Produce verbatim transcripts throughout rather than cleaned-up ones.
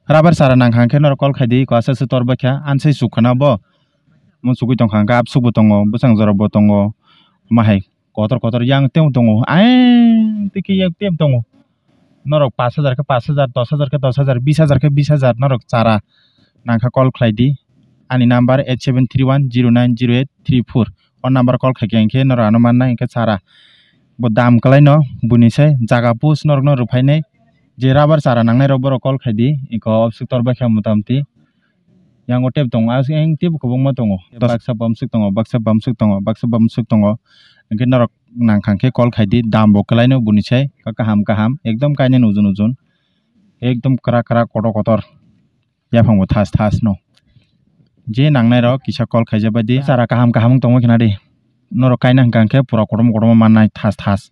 Rubber chara nangkha hwnkhe norok call khaidi, ko aswk aswk tor baikha, ansai chukkhana bo. Mo chugui tongkha hwnkhe absukbo tongo, bwsang jorabo tongo, mahai kotor kotor yang tebo tongo, aeng tiki yang tebo tongo. Norok pash hajar khe pash hajar, dosh hajar khe dosh hajar, bish hajar khe bish hajar norok chara nangkha call khlaidi. Ani number eight seven three one zero nine zero eight three four. O number call khaikhe hwnkhe norok ano mannai hwnkhe chara. Bo dam kwlaino buini se jaga push norokno rwphainai. Je rubber chara nangnairok borok call khaidi, eko obswk tor baikha motamti. Yango tebo tongo, aswk eng tebo kwbangma tongo. Baksa bamswk tongo, baksa bamswk tongo, baksa bamswk tongo. Hwnkhe norok nangkha hwnkhe call khaidi, dam bo kwlaino buini sai, kaham kaham, ekdom kainani ojon ojon, ekdom kwrak kwrak, kotor kotor, yaphang bo thas thas no. Je nangnai rok kisa call khaijak bai di, chara kaham kaham wng tongma khna di, norok kaina hwnkha hwnkhe pura kotorma kotorma mannai thas thas.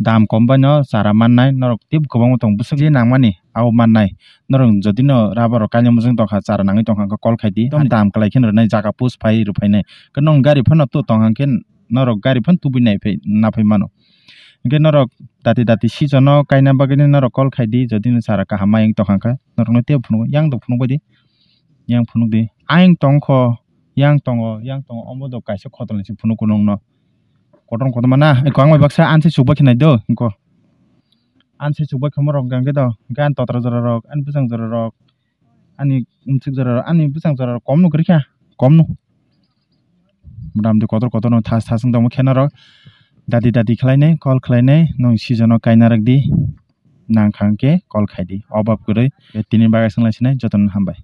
Dam kom bai no chara mannai, norok tebo kwbangma tongo, bwswk je nangmani abo mannai. Norok jodi no rubber rok kainwi muchung tongkha, chara nangwi tongkha, hwnkhe call khaidi, tamo dam kwlai kheno rwnai, jaga push phai rwphainai. Hwnkhe nwng gari phano to tongkha hwnkhe norok gari phano tubui naiphai, naphai mano. Hwnkhe norok dati dati season o kaina bagwi norok call khaidi, jodi no chara kaham ma wng tongkha hwnkhe norokno tei phunuk, yang tong phunuk baidi, yang phunuk di, ayang tongkho, yang tongo, yang tongo, omo do kaisa khotol ni se phunuk kunung no. Kotor kotor mana, eko ang bai baksa ansai chukbai khe nai do, eko. Ansai chukbai khe morok hwnkhe do, hwnkhe ani totra jora rok, ani bwsang jora rok, ani umsuk jora rok, ani bwsang jora rok kom no kwrwi kha, kom no. Motamti kotor kotor no thas thas wng tongma khe norok dati dati khlai nai, call khlai nai, nwng season o kaina rwk di, nangkha hwnkhe call khai di, obab kwrwi. Tini bagwi swng lai sinai, jotono hambai.